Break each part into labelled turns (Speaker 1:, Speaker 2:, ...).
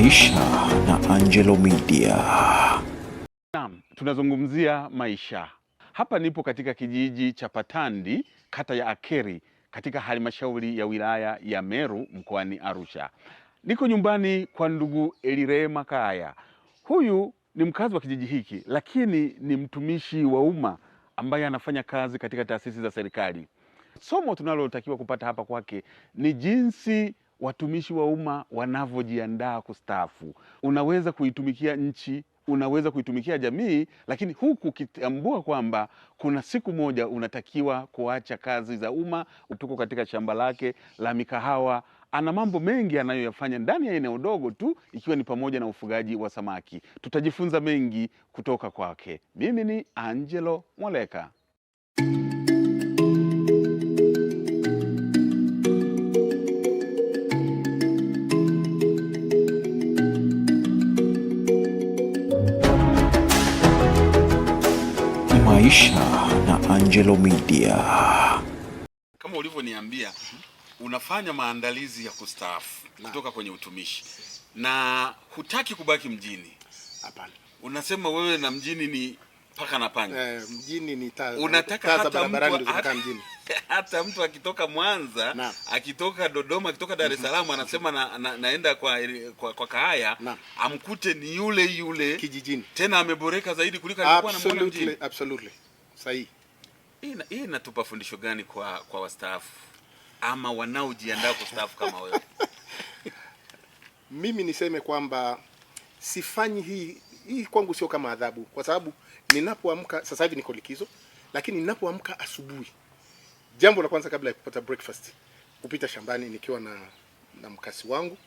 Speaker 1: Maisha na Angelo Media.
Speaker 2: Naam, tunazungumzia maisha. Hapa nipo katika kijiji cha Patandi, kata ya Akeri, katika halmashauri ya wilaya ya Meru mkoani Arusha. Niko nyumbani kwa ndugu Elirema Kaya. Huyu ni mkazi wa kijiji hiki, lakini ni mtumishi wa umma ambaye anafanya kazi katika taasisi za serikali. Somo tunalotakiwa kupata hapa kwake ni jinsi watumishi wa umma wanavyojiandaa kustaafu. Unaweza kuitumikia nchi, unaweza kuitumikia jamii, lakini huku ukitambua kwamba kuna siku moja unatakiwa kuacha kazi za umma. Tuko katika shamba lake la mikahawa, ana mambo mengi anayoyafanya ndani ya eneo dogo tu, ikiwa ni pamoja na ufugaji wa samaki. Tutajifunza mengi kutoka kwake. Mimi ni Angelo Mwaleka.
Speaker 1: Maisha na Angelo Media.
Speaker 2: Kama ulivyoniambia, unafanya maandalizi ya kustaafu kutoka kwenye utumishi na hutaki kubaki mjini.
Speaker 3: Hapana.
Speaker 2: Unasema wewe na mjini ni paka na panya.
Speaker 3: Mjini ni taa,
Speaker 2: Unataka
Speaker 3: taa za
Speaker 2: hata
Speaker 3: barabarani
Speaker 2: mtu
Speaker 3: ndio zinakaa mjini.
Speaker 2: hata mtu akitoka Mwanza,
Speaker 3: Naam.
Speaker 2: akitoka Dodoma, akitoka Dar es Salaam anasema naenda kwa Kahaya,
Speaker 3: Naam.
Speaker 2: amkute ni yule yule
Speaker 3: Kijijini.
Speaker 2: tena ameboreka zaidi kuliko alikuwa anamuona
Speaker 3: Absolutely,
Speaker 2: mjini.
Speaker 3: absolutely. Sahihi.
Speaker 2: Hii inatupa fundisho gani kwa wastaafu ama wanaojiandaa kustaafu kama wewe?
Speaker 3: Mimi niseme kwamba sifanyi hii kwangu sio kama adhabu, kwa sababu ninapoamka sasa hivi niko likizo, lakini ninapoamka asubuhi, jambo la kwanza kabla ya kupata breakfast, kupita shambani nikiwa na mkasi wangu.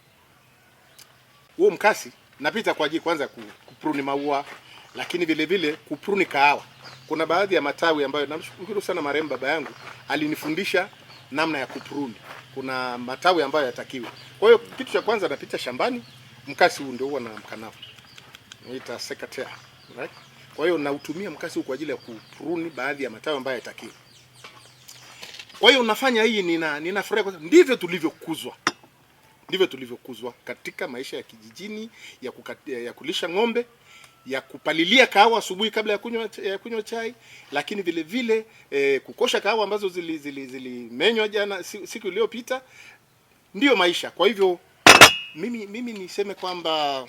Speaker 3: Huo mkasi napita kwa ajili kwanza kupruni maua, lakini vile vile kupruni kahawa. Kuna baadhi ya matawi ambayo namshukuru sana marehemu baba yangu alinifundisha namna ya kupruni. Kuna matawi ambayo yatakiwi. Kwa hiyo kitu cha kwanza napita shambani, mkasi huu ndio huwa naamka nao. Naita secateurs, right? Kwa hiyo nautumia mkasi huu kwa ajili ya kupruni baadhi ya matawi ambayo yatakiwi. Kwa hiyo nafanya hii, ninafurahi kwa sababu ndivyo tulivyokuzwa. Ndivyo tulivyokuzwa katika maisha ya kijijini, ya kulisha ng'ombe, ya kupalilia kahawa asubuhi kabla ya kunywa chai, lakini vile vile kukosha kahawa ambazo zilimenywa jana siku iliyopita. Ndiyo maisha. Kwa hivyo mimi niseme kwamba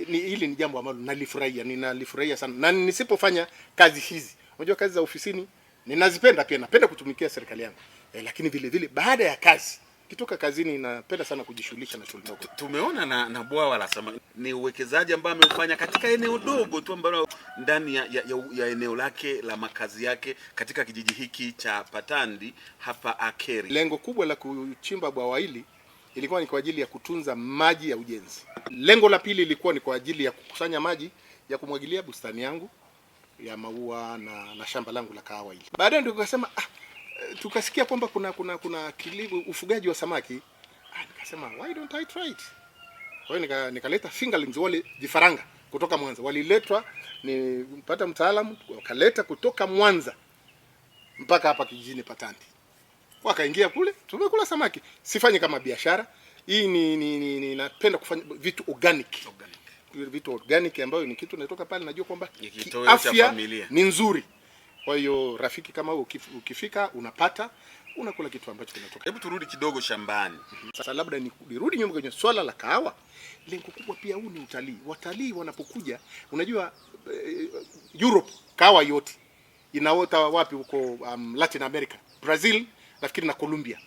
Speaker 3: hili ni jambo ambalo nalifurahia, ninalifurahia sana. Na nisipofanya kazi hizi, unajua kazi za ofisini ninazipenda pia, napenda kutumikia serikali yangu. Lakini vile vile baada ya kazi, kitoka kazini napenda sana kujishughulisha na shughuli ndogo.
Speaker 2: Tumeona na bwawa la samaki ni uwekezaji ambao ameufanya katika eneo dogo tu ambalo ndani ya eneo lake la makazi yake katika kijiji hiki cha Patandi hapa Akeri.
Speaker 3: Lengo kubwa la kuchimba bwawa hili ilikuwa ni kwa ajili ya kutunza maji ya ujenzi. Lengo la pili ilikuwa ni kwa ajili ya kukusanya maji ya kumwagilia bustani yangu ya maua na shamba langu la kahawa hili. Baadaye ndio tukasikia kwamba kuna kilimo, ufugaji wa samaki. Nikasema why don't I try it? Kwa hiyo nikaleta fingerlings, wale vifaranga kutoka Mwanza. Waliletwa, nilipata mtaalamu wakaleta kutoka Mwanza mpaka hapa kijijini Patandi. Wakaingia kule, tumekula samaki. Sifanyi kama biashara. Hii ni napenda kufanya vitu organic.
Speaker 2: Organic.
Speaker 3: Vitu organic ambayo ni kitu natoka pale najua kwamba
Speaker 2: Ni kitoweo cha
Speaker 3: kiafya
Speaker 2: familia.
Speaker 3: ni nzuri. Kwa hiyo rafiki kama wewe ukifika unapata, unakula kitu ambacho kinatoka.
Speaker 2: Hebu turudi kidogo shambani.
Speaker 3: Sasa labda nirudi nyuma kwenye swala la kahawa. Lengo kubwa pia huu ni utalii. Watalii wanapokuja, unajua Europe kahawa yote inaota wapi huko, Latin America, Brazil nafikiri na Colombia.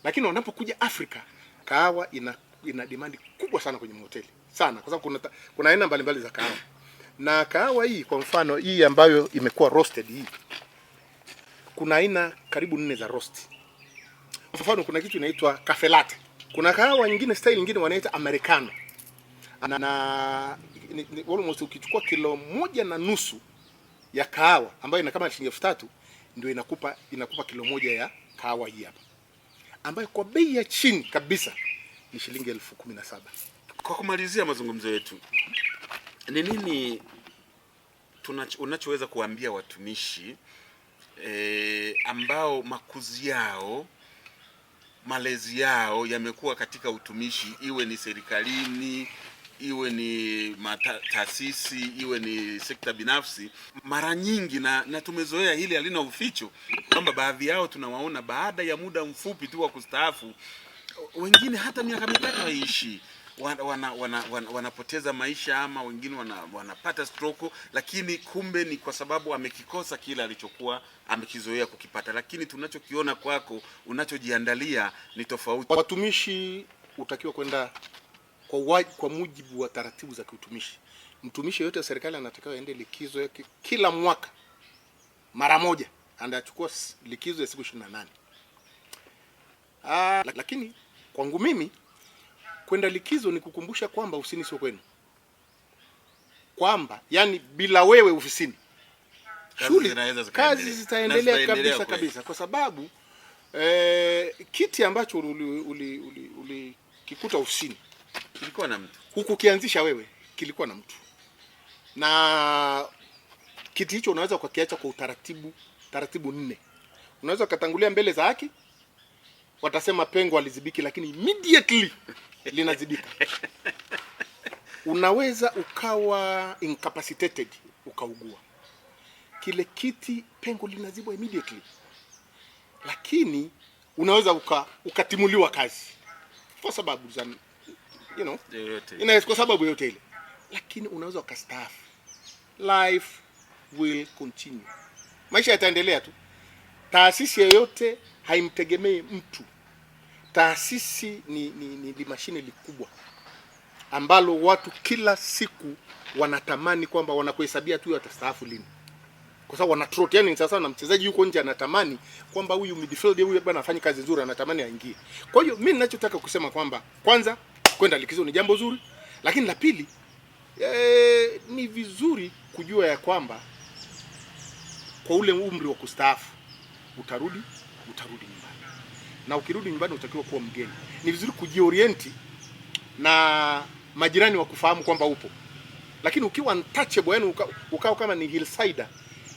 Speaker 3: Lakini wanapokuja Afrika kahawa ina demand kubwa sana kwenye mahoteli. Sana, kwa sababu kuna aina mbalimbali za kahawa. Na kahawa hii kwa mfano hii ambayo imekuwa roasted hii, kuna aina karibu 4 za roast. Kwa mfano kuna kitu inaitwa cafe latte. Kuna kahawa nyingine style nyingine wanaita americano. Na almost ukichukua kilo 1.5 ya kahawa ambayo ina kama shilingi 3000 ndio inakupa kilo 1 ya kahawa hii hapa, ambayo kwa bei ya chini kabisa ni shilingi 17,000.
Speaker 2: Kwa kumalizia mazungumzo yetu, ni nini unachoweza kuambia watumishi ambao makuzi yao, malezi yao yamekuwa katika utumishi, iwe ni serikalini, iwe ni taasisi, iwe ni sekta binafsi, mara nyingi na tumezoea hili halina uficho kwamba baadhi yao tunawaona baada ya muda mfupi tu wa kustaafu, wengine hata miaka 3 haiishi, wanapoteza maisha ama wengine wanapata stroke, lakini kumbe ni kwa sababu amekikosa kile alichokuwa amekizoea kukipata. Lakini tunachokiona kwako, unachojiandalia ni tofauti.
Speaker 3: Watumishi utakiwa kwenda kwa mujibu wa taratibu za kiutumishi. Mtumishi yote wa serikali anatakiwa aende likizo yake kila mwaka mara moja, anachukua likizo ya siku 28. Lakini kwangu mimi kwenda likizo ni kukumbusha kwamba ofisini sio kwenu, kwamba yani bila wewe ofisini kazi zitaendelea kabisa kabisa, kwa sababu kiti ambacho ulikikuta ofisini
Speaker 2: kilikuwa na mtu,
Speaker 3: hukukianzisha wewe, kilikuwa na mtu, na kiti hicho unaweza ukakiacha kwa utaratibu, taratibu 4. Unaweza ukatangulia mbele za haki, watasema pengo alizibiki, lakini immediately linazibika. Unaweza ukawa incapacitated, ukaugua, kile kiti pengo linazibwa immediately. Lakini unaweza ukatimuliwa kazi kwa sababu za, you know, inaweza kwa sababu yote ile, lakini unaweza ukastaafu. Life will continue, maisha yataendelea tu. Taasisi yoyote haimtegemei mtu. Taasisi ni mashine likubwa ambalo watu kila siku wanatamani kwamba wanakuhesabia tu atastaafu lini, kwa sababu wana trot. Yani sasa na mchezaji yuko nje anatamani kwamba huyu midfield huyu bwana afanye kazi nzuri, anatamani aingie. Kwa hiyo mimi ninachotaka kusema kwamba kwanza kwenda likizo ni jambo zuri, lakini la pili ni vizuri kujua ya kwamba kwa ule umri wa kustaafu utarudi nyumbani, na ukirudi nyumbani utakiwa kuwa mgeni. Ni vizuri kujiorienti na majirani wa kufahamu kwamba upo, lakini ukiwa untouchable, yani ukawa kama ni hillsider,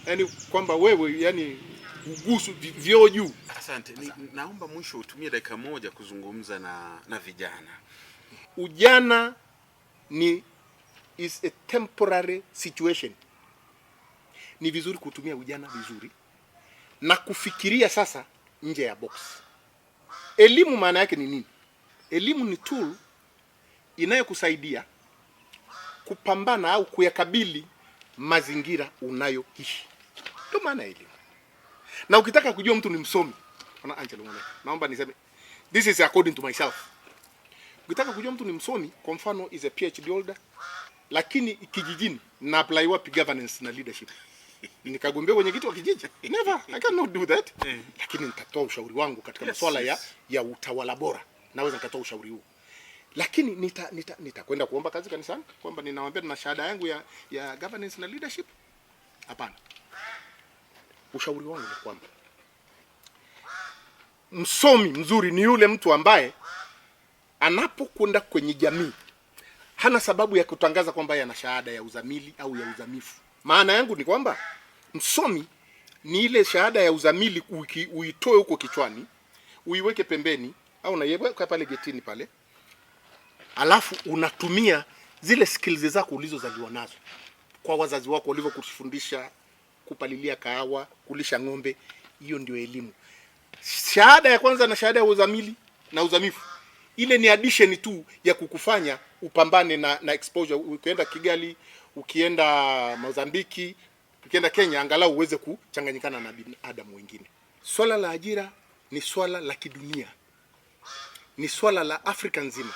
Speaker 3: yani kwamba wewe yani ugusu vyoo juu.
Speaker 2: Asante. Naomba mwisho utumie dakika moja kuzungumza na vijana.
Speaker 3: Ujana ni is a temporary situation. Ni vizuri kutumia ujana vizuri na kufikiria sasa nje ya box. Elimu maana yake ni nini? Elimu ni tool inayokusaidia kupambana au kuyakabili mazingira unayoishi. Ndio maana elimu. Na ukitaka kujua mtu ni msomi, ona Angelo mwana, naomba niseme this is according to myself. Ukitaka kujua mtu ni msomi, kwa mfano is a PhD holder, lakini kijijini na apply wapi governance na leadership? Nikagombea kwenye kitu wa kijiji? Never, I cannot do that. Lakini nitatoa ushauri wangu katika masuala ya utawala bora. Naweza nikatoa ushauri huu. Lakini nitakwenda kuomba kazi kanisani kwamba ninawaambia nina shahada yangu ya governance na leadership? Hapana. Ushauri wangu ni kwamba msomi mzuri ni yule mtu ambaye anapokwenda kwenye jamii hana sababu ya kutangaza kwamba ana shahada ya uzamili au ya uzamifu. Maana yangu ni kwamba msomi ni ile shahada ya uzamili uitoe huko kichwani, uiweke pembeni au unaiweka pale getini pale, alafu unatumia zile skills zako ulizozaliwa nazo kwa wazazi wako walivyokufundisha kupalilia kahawa, kulisha ng'ombe. Hiyo ndio elimu. Shahada ya kwanza na shahada ya uzamili na uzamifu, ile ni addition tu ya kukufanya upambane na exposure. Ukienda Kigali, ukienda Mozambiki, ukienda Kenya, angalau uweze kuchanganyikana na binadamu wengine. Swala la ajira ni swala la kidunia, ni swala la Afrika nzima.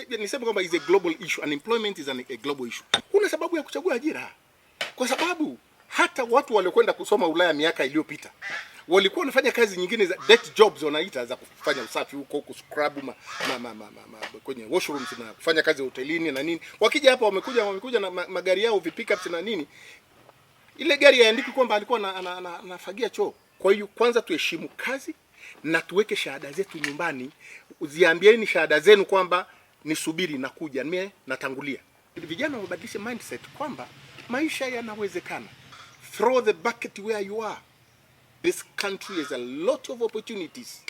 Speaker 3: Niseme kwamba is a global issue. Unemployment is a global issue. Kuna sababu ya kuchagua ajira, kwa sababu hata watu waliokwenda kusoma Ulaya miaka iliyopita walikuwa wanafanya kazi nyingine za desk jobs wanaita, za kufanya usafi huko, kuscrub kwenye washrooms na kufanya kazi hotelini na nini. Wakija hapa wamekuja na magari yao pickups na nini, ile gari haiandiki kwamba alikuwa anafagia choo. Kwa hiyo kwanza tuheshimu kazi na tuweke shahada zetu nyumbani. Ziambieni shahada zenu kwamba nisubiri na kuja, mimi natangulia. Vijana wabadilishe mindset kwamba maisha yanawezekana. Throw the bucket where you are. This country has a lot of opportunities.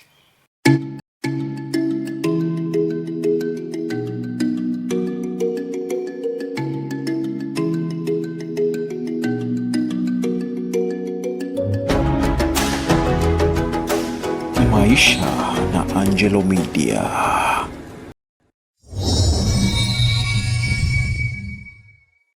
Speaker 1: Maisha na Angelo Media.